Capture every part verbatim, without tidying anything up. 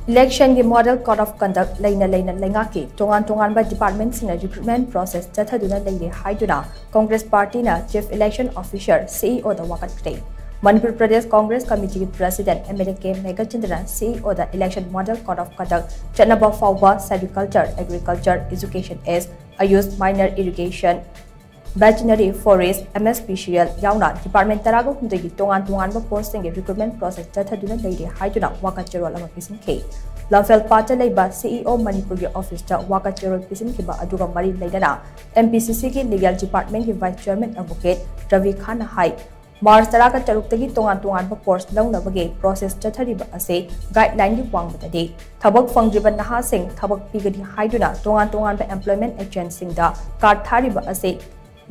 Election ꯒꯤ model code of conduct ꯂꯩꯅ ꯂꯩꯅ ꯂꯩꯉꯥꯛꯀꯤ ꯇꯣꯉꯥꯟ ꯇꯣꯉꯥꯟꯕ department ꯁꯤꯡꯅ recruitment process ꯆꯠꯊꯗꯨꯅ ꯂꯩꯔꯦ ꯍꯥꯏꯗꯨꯅ Congress party ꯅ Chief Election Officer, C E O the ꯋꯥꯀꯠꯈ꯭ꯔꯦ꯫ Manipur Pradesh Congress ꯀꯃꯤꯇꯤꯒꯤ president M L A K ꯃꯦꯘꯆꯟꯗ꯭ꯔꯅ C E O the election model code of conduct ꯆꯠꯅꯕ ꯐꯥꯎꯕ sericulture, agriculture, education is, Ayush, minor irrigation, veterinary, forest, M S P C L ꯌꯥꯎꯅ department ꯇꯔꯥꯒ ꯍꯨꯝꯗꯣꯏꯒꯤ ꯇꯣꯉꯥꯟ ꯇꯣꯉꯥꯟꯕ post ꯁꯤꯡꯒꯤ recruitment process ꯆꯠꯊꯗꯨꯅ ꯂꯩꯔꯦ ꯍꯥꯏꯗꯨꯅ ꯋꯥꯀꯠ ꯆꯦꯔꯣꯜ ꯑꯃ ꯄꯤꯁꯤꯟꯈꯤ꯫ ꯂꯝꯐꯦꯜ ꯄꯥꯠꯇ ꯂꯩꯕ C E O ꯃꯅꯤꯄꯨꯔꯒꯤ office ꯇ ꯋꯥꯀꯠ ꯆꯦꯔꯣꯜ ꯄꯤꯁꯤꯟꯈꯤꯕ ꯑꯗꯨꯒ ꯃꯔꯤ ꯂꯩꯅꯅ M P C C ꯒꯤ legal department ꯀꯤ vice chairman advocate ꯔꯕꯤ ꯈꯥꯟꯅ ꯍꯥꯏ, ꯃꯥꯔꯆ ꯇꯔꯥꯒ ꯇꯔꯨꯛꯇꯒꯤ ꯇꯣꯉꯥꯟ ꯇꯣꯉꯥꯟꯕ post ꯂꯧꯅꯕꯒꯤ process ꯆꯠꯊꯔꯤꯕ ꯑꯁꯤ guideline ꯒꯤ ꯋꯥꯡꯃꯗꯅꯤ꯫ ꯊꯕꯛ ꯐꯪꯗ꯭ꯔꯤꯕ ꯅꯍꯥꯁꯤꯡ ꯊꯕꯛ ꯄꯤꯒꯅꯤ ꯍꯥꯏꯗꯨꯅ ꯇꯣꯉꯥꯟ ꯇꯣꯉꯥꯟꯕ employment agent ꯁꯤꯡꯗ card ꯊꯥꯔꯤꯕ ꯑꯁꯤ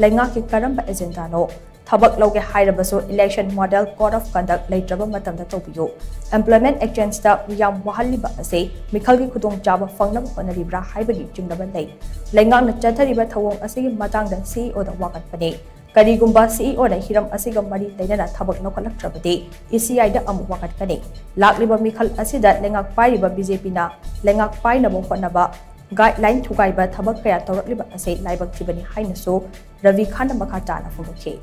ꯂꯩꯉꯥꯛꯀꯤ ꯀꯔꯝꯕ agenda ꯅꯣ? ꯊꯕꯛ ꯂꯧꯒꯦ ꯍꯥꯏꯔꯕꯁꯨ election model code of conduct ꯂꯩꯇ꯭ꯔꯕ ꯃꯇꯝꯗ ꯇꯧꯕꯤꯌꯨ꯫ Employment agents ꯇ ꯃꯤꯌꯥꯝ ꯋꯥꯍꯜꯂꯤꯕ ꯑꯁꯤ ꯃꯤꯈꯜꯒꯤ ꯈꯨꯗꯣꯡꯆꯥꯕ ꯐꯪꯅꯕ ꯍꯣꯠꯅꯔꯤꯕ꯭ꯔꯥ ꯍꯥꯏꯕꯒꯤ ꯆꯤꯡꯅꯕ ꯂꯩ꯫ ꯂꯩꯉꯥꯛꯅ ꯆꯠꯊꯔꯤꯕ ꯊꯧꯑꯣꯡ ꯑꯁꯤꯒꯤ ꯃꯇꯥꯡꯗ C E O ꯗ ꯋꯥꯀꯠꯄꯅꯤ꯫ ꯀꯔꯤꯒꯨꯝꯕ C E O ꯅ ꯍꯤꯔꯝ ꯑꯁꯤꯒ ꯃꯔꯤ ꯂꯩꯅꯅ ꯊꯕꯛ ꯂꯧꯈꯠꯂꯛꯇ꯭ꯔꯕꯗꯤ E C I ꯗ ꯑꯃꯨꯛ ꯋꯥꯀꯠꯀꯅꯤ꯫ ꯂꯥꯛꯂꯤꯕ ꯃꯤꯈꯜ ꯑꯁꯤꯗ ꯂꯩꯉꯥꯛ ꯄꯥꯏꯔꯤꯕ B J P ꯅ ꯂꯩꯉꯥꯛ ꯄꯥꯏꯅꯕ ꯍꯣꯠꯅꯕ, guideline ꯊꯨꯒꯥꯏꯕ ꯊꯕꯛ ꯀꯌꯥ ꯇꯧꯔꯛꯂꯤꯕ ꯑꯁꯤ ꯂꯥꯏꯕꯛ ꯊꯤꯕꯅꯤ ꯍꯥꯏꯅꯁꯨ ꯔꯕꯤ ꯈꯥꯟꯅ ꯃꯈꯥ ꯇꯥꯅ ꯐꯣꯡꯗꯣꯛꯈꯤ꯫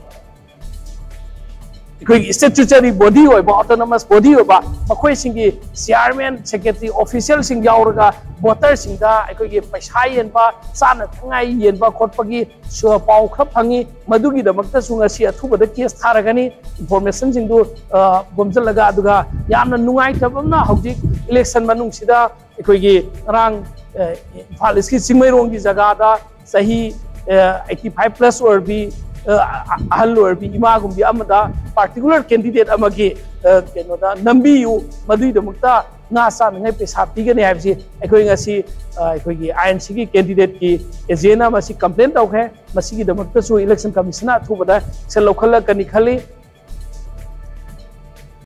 ꯑꯩꯈꯣꯏꯒꯤ statutory body ꯑꯣꯏꯕ, autonomous body ꯑꯣꯏꯕ ꯃꯈꯣꯏꯁꯤꯡꯒꯤ chairman, secretary, official ꯁꯤꯡ ꯌꯥꯎꯔꯒ voter ꯁꯤꯡꯗ ꯑꯩꯈꯣꯏꯒꯤ ꯄꯩꯁꯥ ꯌꯦꯟꯕ, ꯆꯥꯅ ꯊꯛꯅꯉꯥꯏ ꯌꯦꯟꯕ ꯈꯣꯠꯄꯒꯤ ꯁꯨ-, ꯄꯥꯎ ꯈꯔ ꯐꯪꯉꯤ꯫ ꯃꯗꯨꯒꯤꯗꯃꯛꯇꯁꯨ ꯉꯁꯤ ꯑꯊꯨꯕꯗ case ꯊꯥꯔꯒꯅꯤ꯫ Information ꯁꯤꯡꯗꯨ, ꯑ, ꯈꯣꯝꯖꯤꯜꯂꯒ, ꯑꯗꯨꯒ ꯌꯥꯝꯅ ꯅꯨꯡꯉꯥꯏꯇꯕ ꯑꯃꯅ ꯍꯧꯖꯤꯛ election ꯃꯅꯨꯡꯁꯤꯗ ꯑꯩꯈꯣꯏꯒꯤ ꯉꯔꯥꯡ, ꯑ, ꯏꯝꯐꯥꯜ ꯏꯁꯀꯤ ꯆꯤꯡꯃꯩꯔꯣꯡꯒꯤ ꯖꯒꯥꯗ ꯆꯍꯤ, ꯑ, eighty five plus ꯑꯣꯏꯔꯕꯤ, ꯑ, ꯑ-, ꯑꯍꯜ ꯑꯣꯏꯔꯕꯤ ꯏꯃꯥꯒꯨꯝꯕꯤ ꯑꯃꯗ particular candidate ꯑꯃꯒꯤ, ꯑ, ꯀꯩꯅꯣꯗ ꯅꯝꯕꯤꯌꯨ, ꯃꯗꯨꯒꯤꯗꯃꯛꯇ ꯉꯥ ꯆꯥꯅꯉꯥꯏ ꯄꯩꯁꯥ ꯄꯤꯒꯅꯤ ꯍꯥꯏꯕꯁꯤ ꯑꯩꯈꯣꯏ ꯉꯁꯤ, ꯑ, ꯑꯩꯈꯣꯏꯒꯤ I N C ꯒꯤ candidate ꯀꯤ agent ꯅ ꯃꯁꯤ complain ꯇꯧꯈ꯭ꯔꯦ꯫ ꯃꯁꯤꯒꯤꯗꯃꯛꯇꯁꯨ election commission ꯅ ꯑꯊꯨꯕꯗ action ꯂꯧꯈꯠꯂꯛꯀꯅꯤ ꯈꯜꯂꯤ꯫